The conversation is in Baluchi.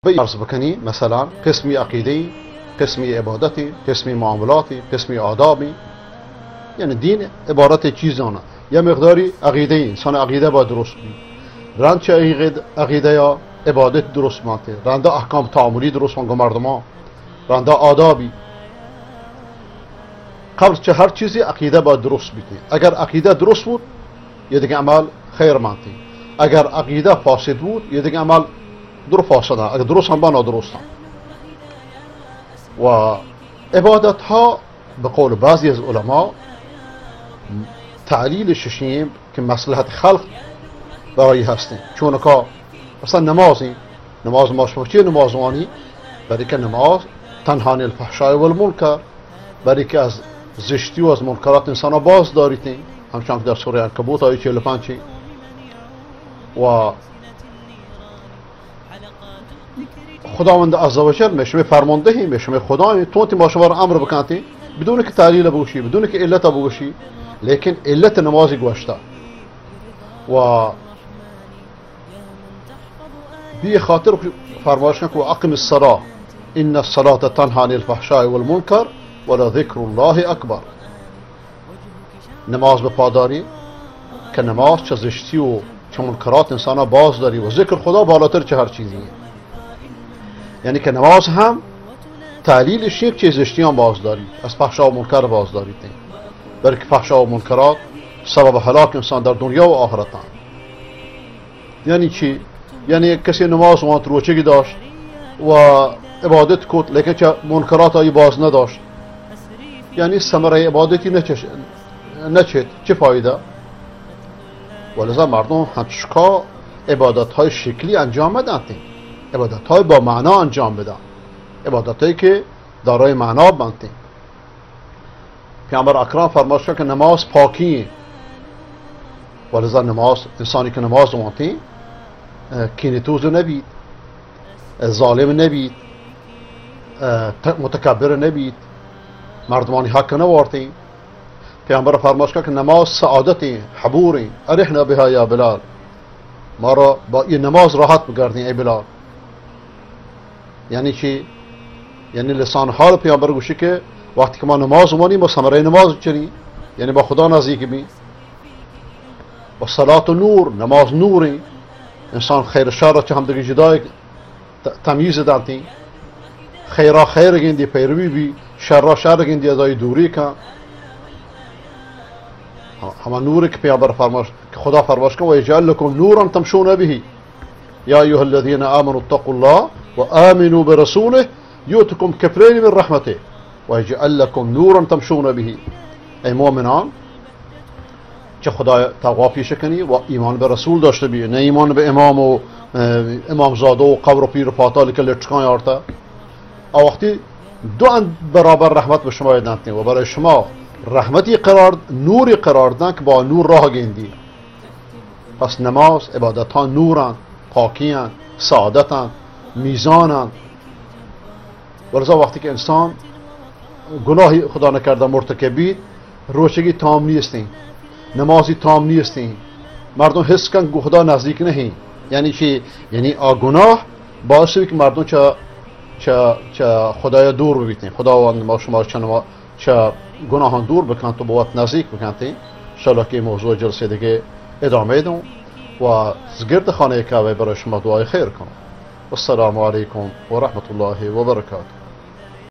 بی عرض بکنی، مثلاً قسمی عقیدہ، قسمی عبادت، قسمی معاملات، قسمی آداب. یعنی دین عبارت چیزانه، یا مقداری عقیدہ، انسان عقیدہ با درست بی. رند چه عقید-، عقیدہ یا عبادت درست بانته، رند احکام تعاملی درست بان گو مردمان، رند آدابی. قبل چه هر چیزی عقیده با درست بیته. اگر عقیده درست بود، یه دیگه عمل خیر مانتی. اگر عقیده فاسد بود، یه دیگه عمل در فاسده. اگر درست هم با نادرست هم. و عبادت ها به قول بعضی از علما تعلیل ششیم که مصلحت خلق برای هستیم. چونکا اصلاً نمازی، نماز ما شما چی نماز وانی؟ برای که نماز تنها عن الفحشاء والمنکر، برای که از زشتی و از منکرات انسان باز داریتین. همچنان که در سورهٔ عنکبوت آیه چهل و پنج و خداوند عزوجل می شمئے فرماندهی، می شمئے خدای، تو تی ما شما را امر بکنتی، بدون که تعلیل بگوشی، بدون که علت بگوشی، لیکن علت نمازی گوشتا. و بی خاطر فرمایش کن که اقم الصلاة ان الصلاة تنها عن الفحشاء والمنکر ولذکر الله اکبر. نماز به پا داری که نماز چه زشتی و چه منکرات انسانا باز داری و ذکر خدا بالاتر چه هر چیزی. یعنی که نماز هم تعلیل شیخ چه زشتیان باز داری، از فحشا و منکر باز داری تی. بلکه فحشا و منکرات سبب هلاک انسان در دنیا و آخرتان. یعنی چی؟ یعنی یک کسی نماز وانت، روچگی داشت و عبادت کت، لیکن چه منکرات آئی باز نداشت. یعنی ثمرهٔ عبادتی نچش-، نچیت، چه فایده؟ ولذا مردم همچکا عبادت‌های شکلی انجام بدنت، عبادت‌های با معنا انجام بدن، عبادت‌هایی که دارای معنا بنت. پیامبر اکرم فرمایش کرد که نماز پاکی ایں. ولذا نماز، انسانی که نماز وانتی، اه، کینه توز نبیت، اه، ظالم نبیت، اه، ت-، متکبر نبیت، مردمانی حق نوارتی. پیامبر فرمایش کرد که نماز سعادت ایں، حبور ایں، ارحنا بها یا بلال، ما را با این نماز راحت بگردین ای بلال. یعنی چی؟ یعنی لسان حال پیامبر گوشی که وقتی که ما نماز وانی، ما ثمرهٔ نماز چنی، یعنی با خدا نزدیک بی. و صلاة نور، نماز نور ایں. انسان خیر شر چه همدگی جدای ت-، تمیز دانتی. خیرا خیر گندی پیروی بی، شرا شر گندی ازای دوری کن. ه-، هما نور که پیامبر فرماش-، که خدا فرماش کن، و یجعل لکم نورا تمشون به. یا ایها الذین آمنوا اتقوا الله و آمنوا برسوله یؤتکم کفلین من رحمته و یجعل لکم نورا تمشون به. ای مؤمنان، چه خدا تقوا پیشه کنی و ایمان به رسول داشته بی، نه ایمان به امام و، اه، امامزاده و قبر و پیر و پاتال که لچکان آرته. آ وقتی دو اند برابر رحمت به شما دنت و برای شما رحمتی قرار، نوری قرار دن که با نور راه گندی. پس نماز، عبادت‌ها نورن، پاکی‌ان، سعادتن، میزانن. ولذا وقتی که انسان گناهی خدا نکرده مرتکب بیت، روچگی تام نیستین، نمازی تام نیستین، مردم حس کن گو خدا نزدیک نهین. یعنی چی؟ یعنی آ گناه باعث بی که مردم چه، چه، چه خدایا دور ببیتین. خداوند ما شما چه نما-، چه گناهان دور بکنت و بوت نزدیک بکنت. انشاءالله که این موضوع جلسهٔ دیگه ادامه دون و گرد خانهٔ کعبه برای شما دعای خیر کنون. والسلام علیکم و رحمت الله و برکاته.